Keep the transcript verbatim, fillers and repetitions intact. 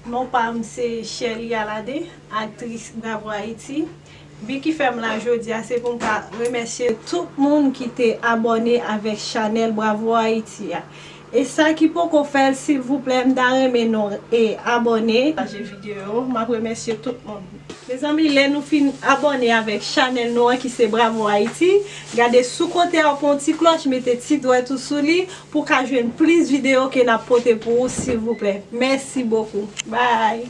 Non pa m se Sherly Alade, aktris Bravo Haïti. Bi ki fè m la jodi a, se pou m ka remèsye tout moun ki te abòne avèk chanèl Bravo Haïti a. E sa ki poko fè l, silvouplè, m ta renmen nou e abòne, pataje videyo, m ap remèsye tout moun. Mezanmi, lè nou fin abòne avèk chanèl nou an ki se Bravo Haïti, gade sou kote a, w pran yon ti klòch, mete ti dwèt ou sou li pou w ka jwenn plis videyo ke n ap pote pou ou, silvouplè. Mèsi bokou. Bye!